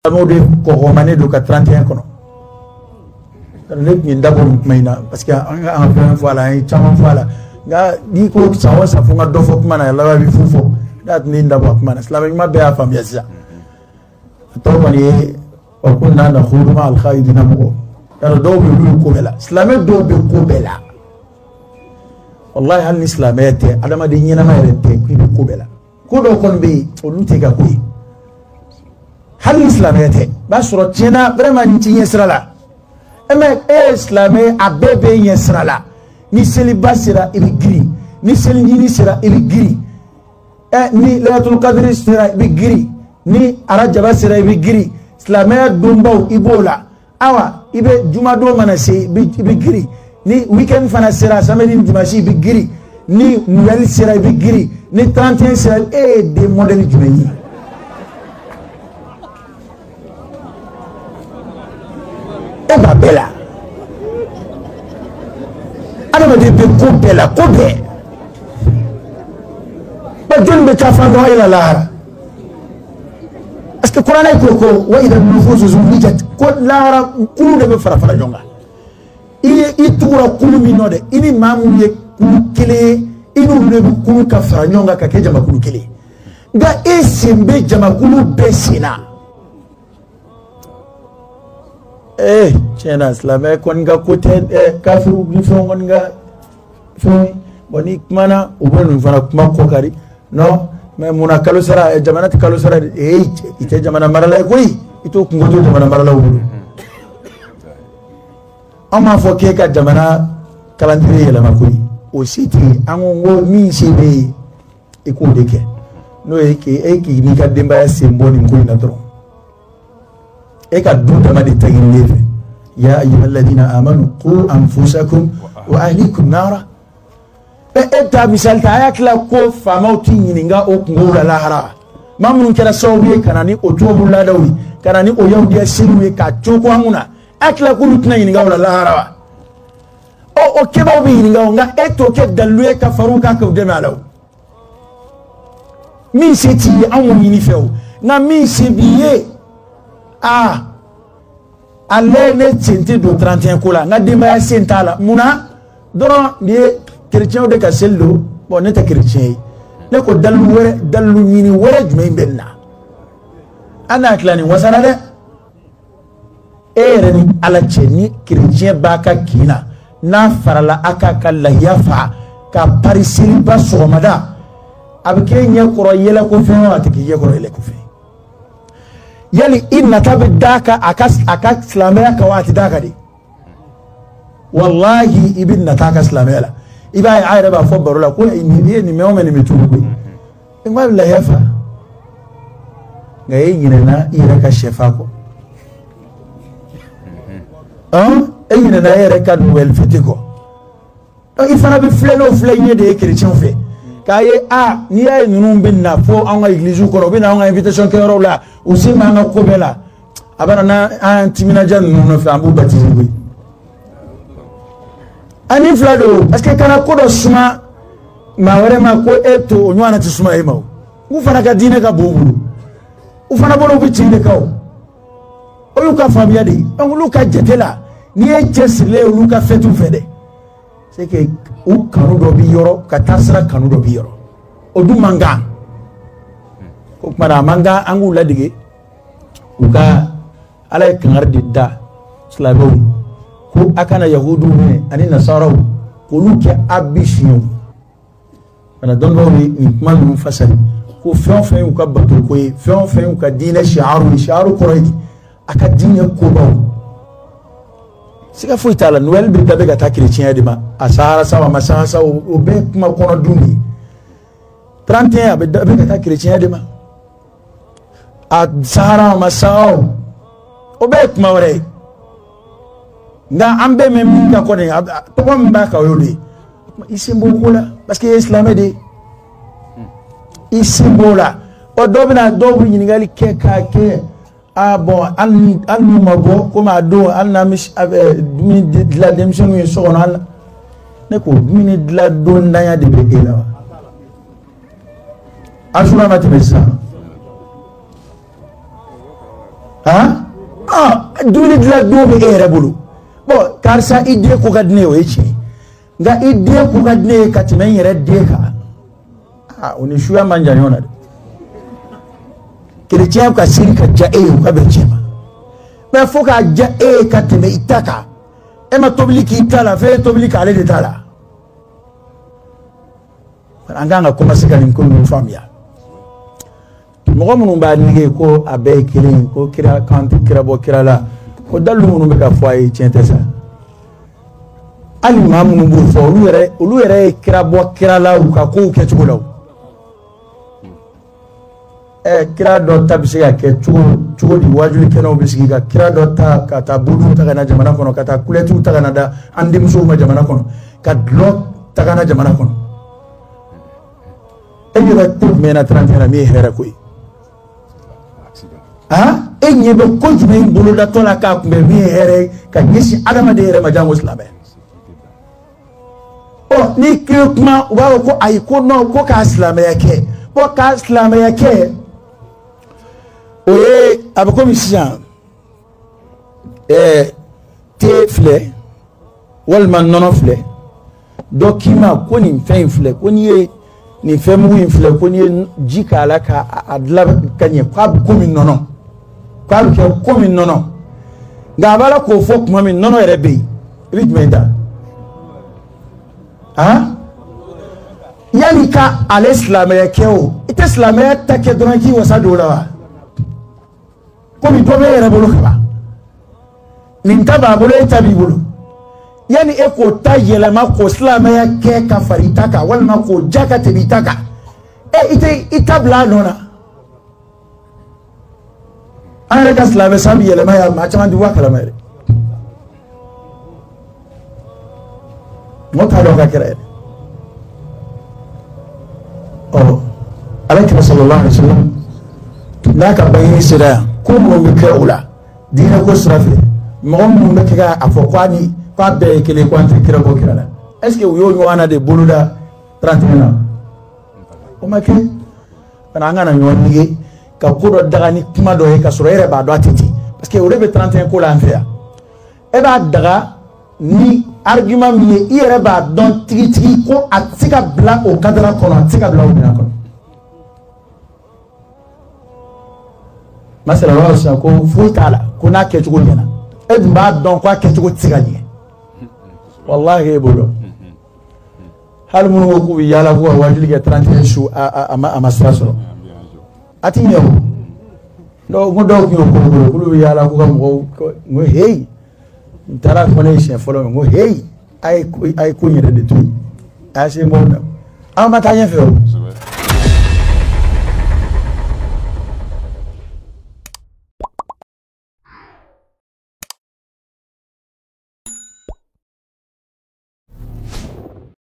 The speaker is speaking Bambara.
Silamɛw de kɔgɔmanen don ka 31 kɔnɔ. Ne tun ye n dabɔ nin kuma in na parce que an ka an fɛn fɔ a la, an ye caman fɔ a la, nka n'i ko san o san fo n ka dɔ fɔ kuma na, laban bɛ fu fɔ. Ne tun ye n dabɔ a kuma na, silamɛ ɲuman bɛɛ y'a faamuya sisan. A tɔ kɔni ye wa kunna nakhudu ma alkhayidina mɔgɔ yarɔ dɔw bɛ olu bɛ ko bɛɛ la, silamɛ dɔw bɛ ko bɛɛ la. Walahi hali ni silamɛya tɛ, adamaden ɲɛnama yɛrɛ tɛ k'i bɛ ko bɛɛ la. Ko dɔw kɔni bɛ yen, olu tɛ ka ko ye. Hali ni silamɛya tɛ, b'a sɔrɔ tiɲɛna vraiment nin ti ɲɛ sira la. Mais e ye silamɛ, a bɛɛ bɛ ɲɛ sira la. Ni seliba sera i bɛ girin, ni selijini sera i bɛ girin, ni layatul kadiri sera i bɛ girin, ni arajaba sera i bɛ girin, silamɛya donbaw i b'o la. Awa i bɛ jumadon mana se i bɛ girin, ni weekend fana sera samedi ni dimanche i bɛ girin, ni Noël sera i bɛ girin, ni 31 sera. E ye den modèle jumɛn ye? E b'a bɛɛ la. Adamaden bɛ ko bɛɛ la, ko bɛɛ. Ba jɔnni bɛ taa fan dɔn e la lahara? Parce que kuranɛ ko ko wa idha nufusu zuwijat, ko lahara kulu de bɛ fara fara ɲɔgɔn kan. I ye i tugura kulu min nɔ dɛ, i ni maa mun ye kulu kelen ye, i n'olu de bɛ kulu ka fara ɲɔgɔn kan ka kɛ jamakulu kelen ye. Nka e sen bɛ jamakulu bɛɛ sen na. Tiɲɛ na silamɛ kɔni ka ko tɛ, kafiriw ni fɛnw kɔni ka fɛnw ye. Bon ni kumana u bɛ ninnu fana kuma kɔkari. Non mais munna kalo sara, jamana tɛ kalo sara de. I tɛ jamana marala ye koyi, i t'o kungo to jamana maralaw bolo. An m'a fɔ k'e ka jamana calendrier yɛlɛma koyi, o se t'i ye. An ko ko min se b'e ye i k'o de kɛ, n'o ye k'e k'i n'i ka denbaya sen bɔ nin ko in na dɔrɔn. E ka du dama de ta ɲininen fɛ. Ya ayyuhalladhina amanu qu anfusakum wa ahlikum nara. E ta misali ta, a y'a tila ko faamaw t'i ɲininka o kungow la lahara. Maa minnu kɛra sababu ye ka na ni o tubabu laadaw ye, ka na ni o yahudiya seliw ye k'a coko an kunna, a tila k'olu tɛna ɲininka o la lahara wa? Ɔ o kɛbaaw bɛ ɲininka o, nka e t'o kɛ dalilu ye ka far'u kan k'u dɛmɛ a la o. Min se t'i ye anw m'o ɲini fɛ o, nka min se b'i ye, aa ale ne sen tɛ don 31 ko la, n ka denbaya sen t'a la. Munna dɔrɔn nin ye kerecɛnw de ka seli don, bon ne tɛ kerecɛn ye. Ne ko dalilu wɛrɛ, dalilu ɲini wɛrɛ jumɛn bɛ nin na? An n'a tila nin wasara dɛ. E yɛrɛ ni Ala cɛ, ni kerecɛn b'a ka kin na, n'a farala a k'a ka lahiya fa ka pari seliba sɔgɔmada, a bɛ k'e ɲɛ kɔrɔ yɛlɛko fɛn o, a tɛ k'i ɲɛ kɔrɔ yɛlɛko fɛn. Yali i nata bɛ d'a kan a ka silamɛya kan wa, a tɛ d'a kan de? Walahi i bɛ nata a ka silamɛya la. I b'a ye a yɛrɛ b'a fɔ baro la ko nin ye nin mɛn o mɛn nin bɛ tugu koyi. N ko a bɛ lahiya fa, nka e ɲinɛna i yɛrɛ ka sɛfa kɔ. E ɲinɛna e yɛrɛ ka Noël fête kɔ. Donc i fana bɛ filɛ n'o filɛ ɲɛ de ye kerecɛnw fɛ. K'a ye a n'i y'a ye ninnu bɛ na fo an ka église kɔrɔ, u bɛ na an ka invitation kɛyɔrɔw la, u sen b'an ka ko bɛɛ la, a b'a dɔn n'an timinadiya ninnu nɔfɛ an b'u baptiser koyi. Ani fila don, parce que kana ko dɔ suma maa wɛrɛ ma ko e to o ɲɔgɔnna tɛ suma e ma o. U fana ka diinɛ ka bon u bolo, u fana bolo u bɛ tiɲɛ de kan o. O y'u ka faamuya de ye. Donc olu ka jate la, n'i ye cɛ sirilen ye olu ka fɛtiw fɛ dɛ, c'est que u kanu dɔ b'i yɔrɔ ka taa sira kanu dɔ b'i yɔrɔ, o dun man kan. O tuma na a man kan an k'u ladege. U ka Ala ye kangari de da silamɛw ye ko a kana yahudiw minɛ ani nasaraw k'olu kɛ a bi siɲɛw. Kana dɔnnibaaw ye nin kuma ninnu fasari ko fɛn o fɛn y'u ka bato ko ye, fɛn o fɛn y'u ka diinɛ siyaru ye, siyaru kɔrɔ ye di, a ka diinɛ kobaw. Siga foyi t'a la, Noël bɛ dabɛ ka taa kerecɛnya de ma, a sahara sa o a ma sahara sa o bɛɛ kuma kɔnɔ dun de ye. 31 a bɛ dabɛ ka taa kerecɛnya de ma, a sahara o ma sahara o bɛɛ ye kuma wɛrɛ ye. Nka an bɛɛ mɛn min kan kɔni, tɔgɔ min b'a kan o y'o de ye. I sen b'o ko la parce que e ye silamɛ de ye, i sen b'o la. Ɔ dɔw bɛ na, dɔw bɛ ɲininkali kɛ k'a kɛ. Ah bon, hali n'u ma bɔ komi a don, hali n'an bɛ dumuni dilan denmisɛnninw ye so kɔnɔ, hali ne ko dumuni dilan don ntanya de bɛ e la wa? Asura ma tɛmɛ sisan. Han, ah, dumuni dilan don bɛ e yɛrɛ bolo. Bon, karisa i den ko ka di ne ye, o ye tiɲɛ ye, nka i den ko ka di ne ye ka tɛmɛ n yɛrɛ den kan. Ah, o ni suya man jan ɲɔgɔn na dɛ. Kerecɛn ka seli ka diya e ye, o ka bɛn tiɲɛ ma, mɛ fo k'a diya e ye ka tɛmɛ i ta kan. E ma tobili k'i ta la, f'e ye tobili k'ale de ta la. An kan ka commencer ka nin ko ninnu faamuya. Mɔgɔ minnu b'a nege ko a bɛɛ ye kelen ye, ko kira kan tɛ kira bɔ kira la, ko dalilu minnu bɛ ka fɔ a ye tiɲɛ tɛ sa. Hali maa minnu b'o fɔ, olu yɛrɛ ye kira bɔ kira la u ka kow kɛcogo la o. Kira dɔ ta bɛ se ka kɛ cogo di? Wajulikɛlaw bɛ sigi ka kira dɔ ta ka taa boliw ta ka na jamana kɔnɔ, ka taa kulɛtiw ta ka na da an denmusow ma jamana kɔnɔ, ka dulɔ ta ka na jamana kɔnɔ. E ɲɛ bɛ ko jumɛn na 31 na min ye hɛrɛ ko ye? Han, e ɲɛ bɛ ko jumɛn bolodatɔ la k'a kunbɛn min ye hɛrɛ ye ka ɲɛsin adamaden yɛrɛ ma, janko silamɛ? Ɔ, n'i k'i kuma, u b'a fɔ ko ayi, ko non, ko k'a silamɛya kɛ. Bon, k'a silamɛya kɛ, o ye a bɛ komi sisan te filɛ walima nɔnɔ filɛ, dɔ k'i ma ko nin fɛn in filɛ, ko n'i ye nin fɛn mugu in filɛ, ko n'i ye ji k'a la ka a dilan ka ɲɛ, k'a bɛ komi nɔnɔ, k'a bɛ kɛ komi nɔnɔ. Nka a b'a la k'o fɔ tuma min nɔnɔ yɛrɛ bɛ yen, i bɛ jumɛn ta? Han, yanni ka ale silamɛya kɛ o, i tɛ silamɛya ta kɛ dɔrɔn k'i wasa don o la wa? Komi dɔ bɛ e yɛrɛ bolo ka ban, nin ta b'a bolo, e ta b'i bolo. Yanni e k'o ta yɛlɛma k'o silamɛya kɛ ka fara i ta kan, walima k'o ja ka tɛmɛ i ta kan, e i tɛ i ta bila a nɔ na. An yɛrɛ ka silamɛ san bɛ yɛlɛma yan, maa caman tɛ bɔ a kalama yɛrɛ. Mɔgɔ t'a dɔn ka kɛra yɛrɛ. Ɔ, ala kira sallallahu alaihi wa sallam n'a ka bangeni sera yan, ko minnu bɛ kɛ o la diinɛ ko sira fɛ, mɔgɔ minnu bɛ kɛ k'a fɔ k'a ni k'a bɛɛ ye kelen, ko an tɛ kira bɔ kira la, est ce que u y'o ɲɔgɔn na de boloda 31 na? O ma kɛ. Bana an kana ɲɔgɔn nege ka ko dɔ daga ni kuma dɔ ye ka sɔrɔ e yɛrɛ b'a dɔn a tɛ ten, parce que o de bɛ 31 ko la an fɛ yan. E b'a daga ni argument min ye, i yɛrɛ b'a dɔn tigitigi ko a tɛ se ka bila o cadre kɔnɔ, a tɛ se ka bila o minɛn kɔnɔ. Masala b'a fɔ sisan ko foyi t'a la, ko n'a kɛcogo ɲɛna, e dun b'a dɔn ko a kɛcogo tɛ se ka ɲɛ. Walahi e b'o dɔn. Hali minnu ko k'u bɛ yaala k'u ka wajuli kɛ 31 su, a ma sira sɔrɔ, a ti ɲɛ o. Dɔw ko, dɔw tun y'o kolokolo k'olu bɛ yaala k'u ka mɔgɔw, n ko heyi, n taara fɔ ne ye siɲɛ fɔlɔ min, n ko heyi, a ye ko in yɛrɛ de to yen, a y'a se mɔgɔw na, an ma taa ɲɛfɛ o.